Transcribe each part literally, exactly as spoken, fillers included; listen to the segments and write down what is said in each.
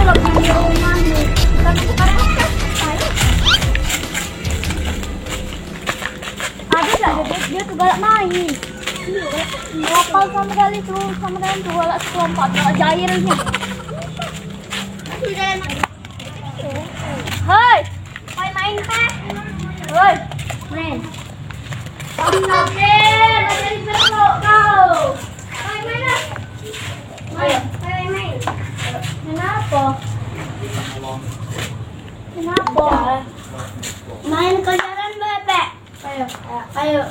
Kalau main di rumah nih, kan sekarang kan main. Ada nggak ada dia, dia tuh galak main. Apa sama kali tuh sama dengan tuh galak sekelompok galak jahilnya. Hei, main main teh. Hei, main. Astagfirullah, jadi besok kau. Main main lah. Ayo, main main. Kenapa? Kenapa? Main kejaran bebek. Ayo, ayo.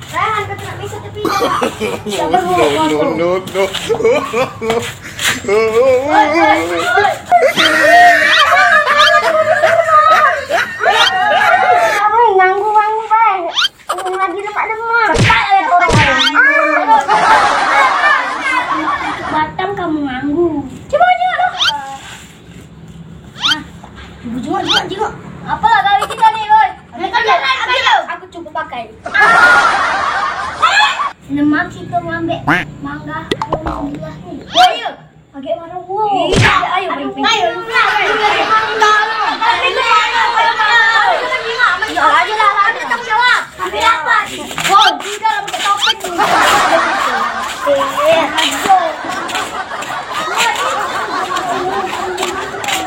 Tahan, kau nak bisa tepi dah. No, no, no, no. Oi, oi, oi. Kamu ganggu, ganggu, Bang. Lagi lemak-lemak. Cepat, ya, orang. Batang kamu ganggu. Coba aja. Nah, jenguk, jenguk, jenguk. Apalah gawe kita ni, Boy? Mereka jalan, ayo. Aku cuba pakai. Lemak kita ngambil mangga, alhamdulillah ni. Ayo. Agak marah, wow. Iya, ayo, ayo, ayo. Mangga. Tapi itu mangga, mangga. Ya, aja lah, ada tanggung jawab. Ambil apa? Wow, tinggal pakai topeng ni. Eh, aduh.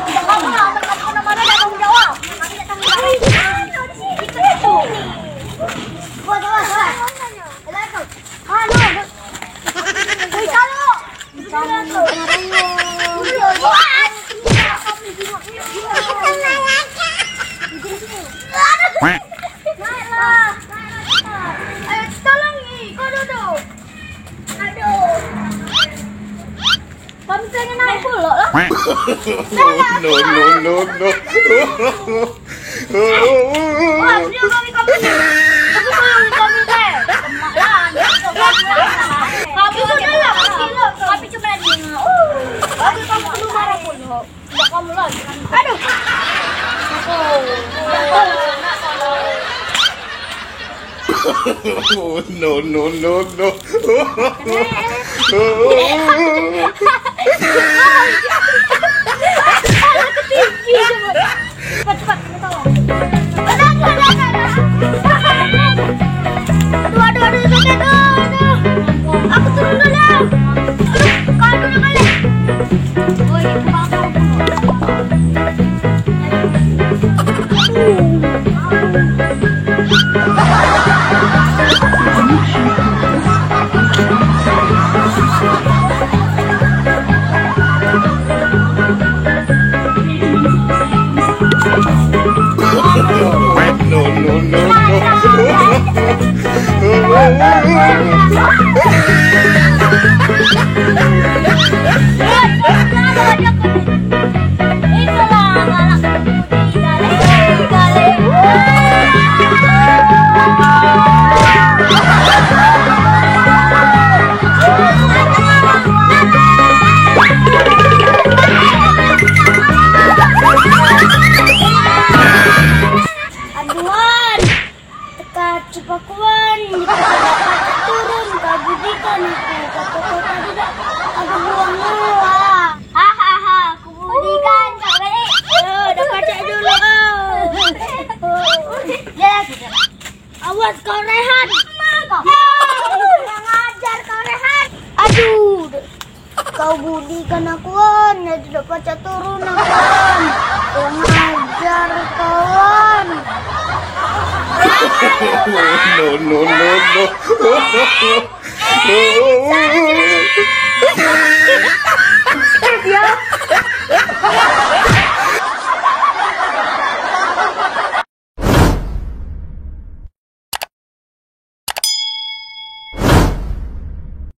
Tidak apa-apa lah, anak-anak mana-mana dah tanggung jawab. Ambil tanggung jawab. Buat apa? Assalamualaikum. Halo. Wih, kalau. Naiklah. Ayo, tolong ni, kau duduk. Aduh. Kami pengen naik pulak lah. No, no, no, no, no. Wah, video kami, kami. Tapi kalau kami teh, lemak lah, dia suka lemak. Kami sudah lah, kami cuma lagi. Oh, kami, kamu perlu marah pun, Hok. Tidak kamu lagi. Aduh. Aku. No, no, no, no. Cepat, cepat, kena tolong. Aduh, aduh, aduh, sakit, aduh. Aku turun dulu. Aduh, kau dulu kali. Oh, itu bapak. No, no, no, no. Aduan, teka cepakuan, turun, kau budikan aku, kata kau tadi dah, aku buang dulu, ah. Hahaha, aku budikan kau balik. Yo, dah pacak dulu kau. Ya, sudah. Awas kau, Rehan. Kurang ajar kau, Rehan. Aduh. Kau budikan aku, Wan. Jadi dak pacak turun aku, Wan. Kurang ajar kau, Wan. No, no, no, no.